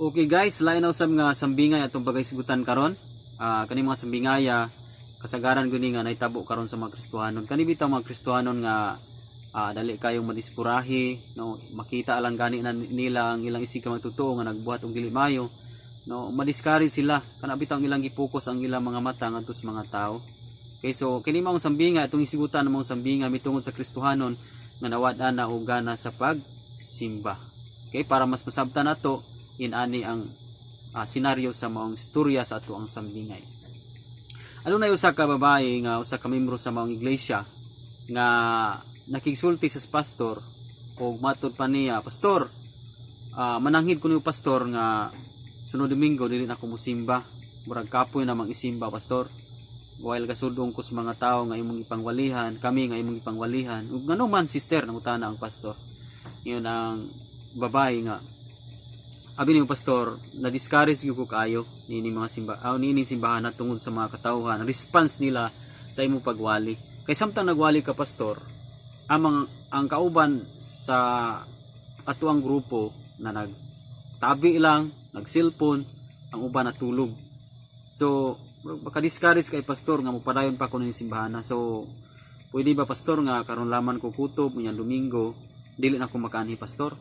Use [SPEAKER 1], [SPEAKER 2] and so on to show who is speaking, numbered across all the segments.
[SPEAKER 1] Okay guys, lain na usab nga sambingay atong pagahisgutan karon. Kani mga sambingaya kasagaran guni nga nahitabo karon sa mga Kristohanon. Kani bitaw mga Kristohanon nga dali kayong madiskurahe, no, makita lang gani na nila ang ilang isig ka magtotoo nga nagbuhat og dili mayo, no, madiscourage sila. Kana bitaw ang ilang gipokus ang ilang mga mata ngadto sa mga tao. Okay, so kini maong sambinga atong hisgutan ng mga sambinga mitungod sa Kristohanon nga nawad-an na og gana sa pagsimba. Okay, para mas masabtan nato inani ang senaryo sa maong istorya sa ato ang sambingay. Adunay usa ka babae nga usa ka membro sa maong iglesia nga nakigsulti sa pastor og matud pa niya, "Pastor, mananghid ko niyo, pastor, nga sunod Domingo dili na ako musimba. Murag kapoy na mang isimba, pastor. While gasudong ko sa mga tao nga imong ipangwalihan, kami nga imong ipangwalihan." "Ug ngano man, sister?" nangutana ang pastor. Ingon ang babae nga, "Abi niyo, pastor, na discourage gyud ko kaayo niini mga simba, niini simbahan na tungod sa mga katawhan, response nila sa imong pagwali. Kay samtang nagwali ka, pastor, ang kauban sa atuang grupo na nagtabi lang, nag-cellphone, ang uban natulog. So, baka discourage kay pastor nga mopadayon pa ko ning simbahan na. So, pwede ba, pastor, nga karon laman ko kutob, unyang Domingo, dili na ko makaanhi, pastor?"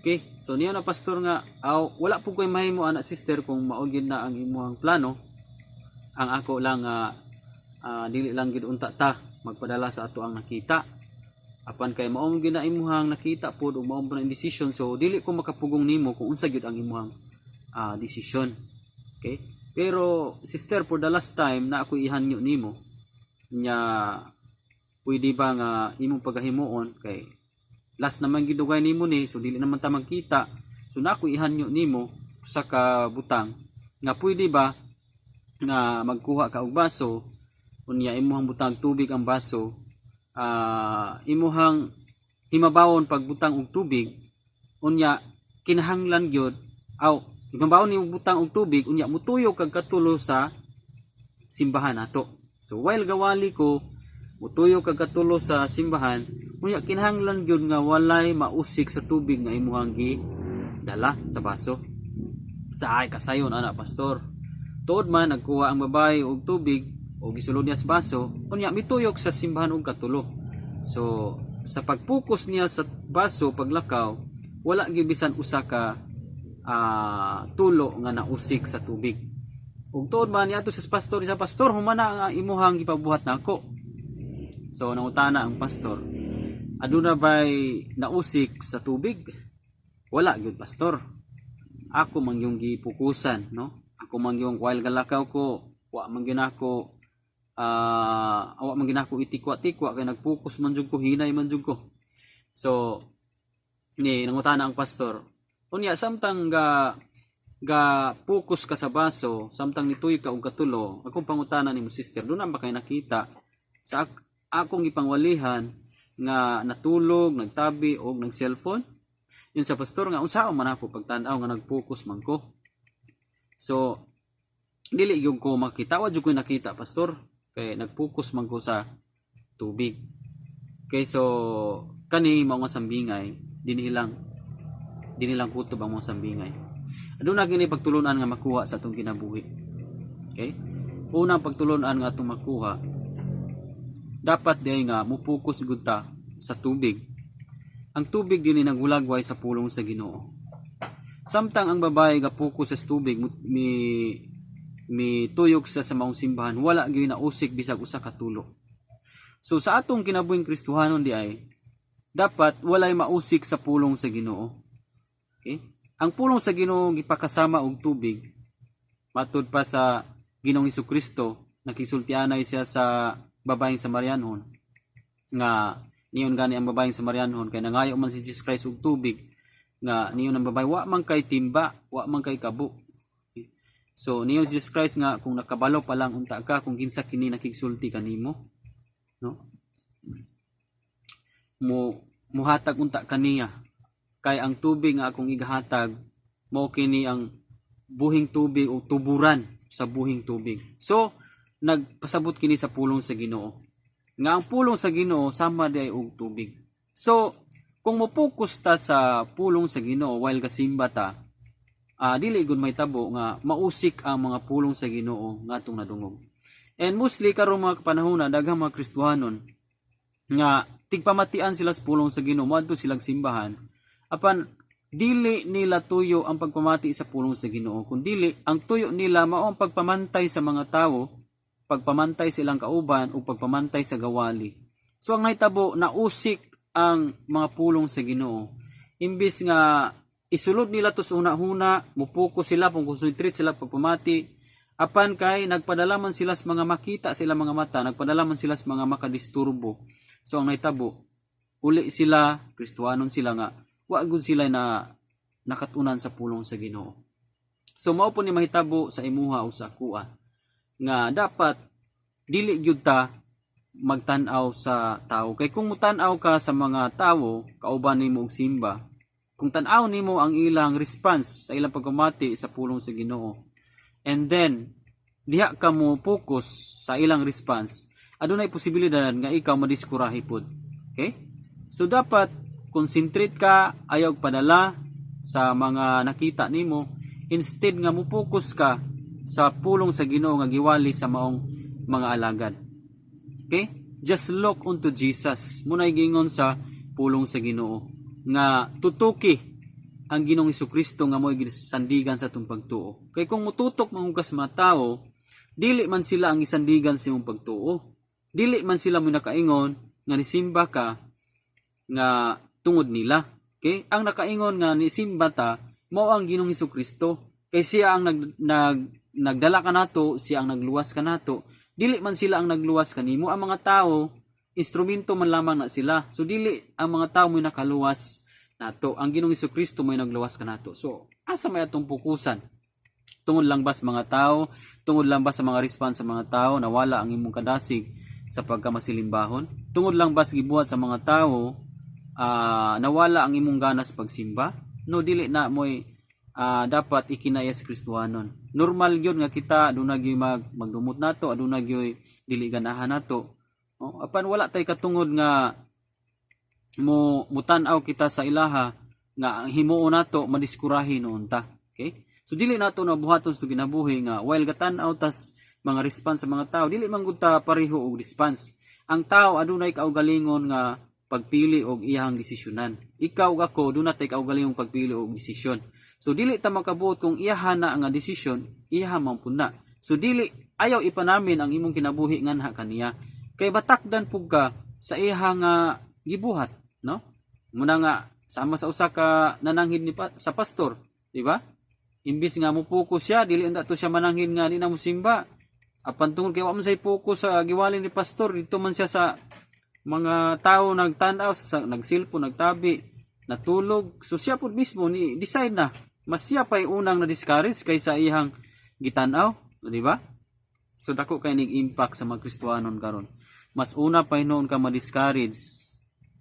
[SPEAKER 1] Okay, so niya na pastor nga, aw, "Wala po ko'y mahimo ana, sister, kung mao gyud na ang imuhang plano. Ang ako lang nga dili lang gid unta ta magpadala sa ato ang nakita. Apan kay mao gyud na imuhang nakita pod ug mao na decision, so dili ko makapugong nimo kung unsa gyud ang imuhang desisyon. Okay? Pero sister, for the last time na ako ihanyo nimo nya, pwede ba nga imong pagahimuon, kay last naman gidugay nimo ni, so dili naman ta magkita, so na ako ihanyo nimo sa ka butang nga pwede ba nga magkuha ka og baso, unya imuhang butang tubig ang baso, imuhang himabawon pagbutang og tubig, unya kinahanglan gyud aw himabawon nimo butang og tubig, unya mutuyo kag katulo sa simbahan nato. So while gawali ko, mutuyo kag katulo sa simbahan, unya kinahanglan gyud nga walay mausik sa tubig nga imuhang gi dala sa baso." "Sa ay kasayon ana, pastor." Tuod man, nagkuha ang babae og tubig o gisulod niya sa baso, unya mituyok sa simbahan og katulo. So sa pagpokus niya sa baso paglakaw, wala gyud bisan usa ka tulo nga nausik sa tubig. Ug tuod man niadto sa pastor niya, "Pastor, humana ang imuhang gipabuhat nako." So nangutana ang pastor, "Aduna bay nausik sa tubig?" "Wala gyud, pastor. Ako man yung gipukusan, no? Ako man yung while galakaw ko, wa man gyud ako awa man gyud ako itikwa-tikwa kay nagpokus man jud ko, hinay man jud ko." So ni nangutana ang pastor, "Unya samtang ga ga focus ka sa baso, samtang nituyo ka og katulo, akong pangutana nimo, sister, duna ba kay nakita sa akong gipangwalihan nga natulog, nagtabi og nag-cellphone?" Ingon sa pastor nga, "Unsaon man ako pagtan-aw nga nag-focus man ko? So dili gyud ko makita, wa jud ko nakita, pastor, kay nag-focus man ko sa tubig." Kay so kani mao nga sambingay, dinhi lang kutob ang mga sambingay. Aduna gini pagtulunan nga makuha sa atong kinabuhi. Okay? Unang pagtulunan nga atong makuha, dapat diay nga mo-focus gud ta sa tubig. Ang tubig dinhi naghulagway sa pulong sa Ginoo. Samtang ang babae ga focus sa tubig, mi tuyok sa maong simbahan, wala gyud nausik bisag usa ka tulo. So sa atong kinabuhing Kristohanon di ay dapat walay mausik sa pulong sa Ginoo. Okay? Ang pulong sa Ginoo gipakasama og tubig. Matud pa sa Ginoong Kristo, nakisultianay siya sa babaeng Samarianhon nga niyon gani ang babaeng Samarianhon kay nangayo man si Jesus Christ og tubig nga niyon ang babae, "Wa man kay timba, wa man kay kabo." So niyon si Jesus Christ nga, "Kung nakabalo pa lang unta ka kung kinsa kini nakigsulti kanimo, no, mo muhatag unta kaniya, kay ang tubig nga akong igahatag mao kini ang buhing tubig o tuburan sa buhing tubig." So nagpasabot kini sa pulong sa Ginoo nga ang pulong sa Ginoo sama di ay og tubig. So kung mo-focus ta sa pulong sa Ginoo while gasimba ta, Dili gud mahitabo nga mausik ang mga pulong sa Ginoo nga atong nadungog. And mostly karon mga panahon na daghang mga Kristohanon nga tigpamatian sila sa pulong sa Ginoo, moadto silang simbahan, apan dili nila tuyo ang pagpamati sa pulong sa Ginoo, kun dili ang tuyo nila mao ang pagpamantay sa mga tawo, pagpamantay sa ilang kauban o pagpamantay sa gawali. So ang nahitabo, nausik ang mga pulong sa Ginoo. Imbis nga isulod nila to sa huna-huna, mupokus sila, kung concentrate sila pagpamati, apan kay nagpadala man sila sa mga makita sa ilang mga mata, nagpadala man sila sa mga makadisturbo. So ang nahitabo, uli sila, Kristohanon sila nga wa gud sila na nakatunan sa pulong sa Ginoo. So mao po ni mahitabo sa imuha o sa akoa nga dapat dili gyud ta magtan-aw sa tao, kay kung mutan-aw ka sa mga tawo kauban nimo og simba, kung tan-aw nimo ang ilang response sa ilang pagpamati sa pulong sa Ginoo, and then diha ka mo focus sa ilang response, adunay posibilidad nga ikaw madiskurahi pod. Okay, so dapat concentrate ka, ayaw padala sa mga nakita nimo, instead nga mo focus ka sa pulong sa Ginoo nga giwali sa maong mga alagad. Okay? Just look unto Jesus. Muna'y gingon sa pulong sa Ginoo nga tutuki ang Ginoong Kristo nga mo'y gisandigan sa atong pagtuo. Kay kung mututok man ka sa mga tao, dili man sila ang isandigan sa imong pagtuo. Dili man sila mo nakaingon nga nisimba ka nga tungod nila. Okay? Ang nakaingon nga nisimba ta mao ang Ginoong Kristo. Kay siya ang nag, nag nagdala kanato, siya ang nagluwas kanato. Dili man sila ang nagluwas kanimo. Ang mga tao, instrumento man lamang na sila. So dili ang mga tao mo nakaluwas nato. Ang Ginoong Kristo mo nagluwas kanato. So asa may atong pukusan? Tungod lang ba sa mga tao? Tungod lang ba sa mga response sa mga tao, nawala ang imong kadasig sa pagkamasilimbahon? Tungod lang ba sa gibuhat sa mga tao, nawala ang imong gana sa pagsimba? No, dili na mo'y dapat ikinaya sa Kristohanon. Normal gyud nga kita aduna gyud magdumot nato, aduna gyud dili ganahan nato. No? Apan wala tay katungod nga mo mutan-aw kita sa ilaha nga ang himuon nato madiskurahi noon ta. Okay? So dili nato na buhaton sa kinabuhi nga while gatan-aw tas mga response sa mga tao, dili man gud ta pareho og response. Ang tao adunay kaugalingon nga pagpili og iyang desisyonan. Ikaw ug ako duna tay kaugalingong pagpili og desisyon. So dili ta makabuot kung iyaha na nga desisyon, iyaha man pud na. So dili, ayaw ipanamin ang imong kinabuhi nganha kaniya. Kay batakdan pug ka sa iha nga gibuhat, no? Muna nga sama sa usa ka nananghid ni sa pastor, di ba? Imbis nga mo focus siya, dili unta to siya mananghid nga di na mo simba. Apan tungod kay wa man say focus sa giwali ni pastor, dito man siya sa mga tao nagtan-aw, sa nagsilpo, nagtabi, natulog. So siya pud mismo ni decide na. Mas siya pa'y unang na-discourage kaysa iyang gitan-aw, di ba? So dako kay ning impact sa mga Kristohanon karon. Mas una pa hinuon ka ma-discourage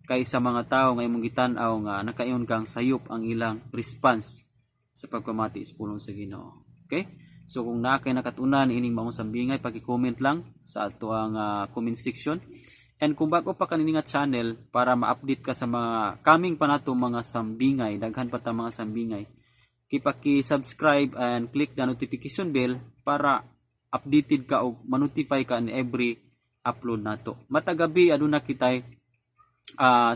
[SPEAKER 1] kaysa mga tao nga imong gitan-aw nga nakaingon kang sayop ang ilang response sa pagpamati sa pulong sa Ginoo. Okay? So kung naa kay nakatunan ining maong sambingay, paki-comment lang sa ato ang comment section. And kung bago pa kanini nga channel, para ma-update ka sa mga coming pa nato mga sambingay, daghan pa ta mga sambingay, paki-subscribe and click the notification bell para updated ka o ma-notify ka in every upload nato. Matag gabi aduna kitay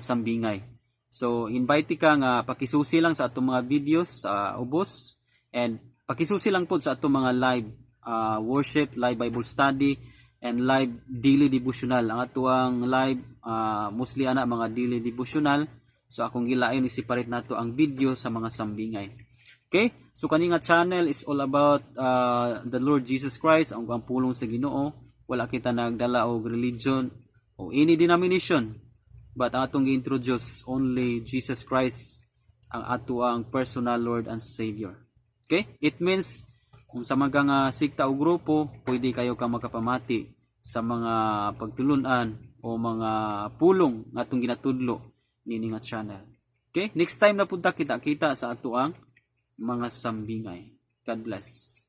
[SPEAKER 1] sambingay. So invite ka nga pakisusi lang sa atong mga videos sa ubos and pakisusi lang pod sa atong mga live worship, live Bible study and live daily devotional. Ang atuang live mostly ana mga daily devotional. So akong gilain, i-separate nato ang video sa mga sambingay. Okay? So kani nga channel is all about the Lord Jesus Christ, ang pulong sa Ginoo. Wala kita nagdala og religion o any denomination. But ang atong gi-introduce, only Jesus Christ ang ato ang personal Lord and Savior. Okay? It means kung sa mga nga sikta o grupo, pwede kayo ka makapamati sa mga pagtulunan o mga pulong nga atong ginatudlo nini nga channel. Okay? Next time na punta kita kita sa ato ang mga sambingay. God bless.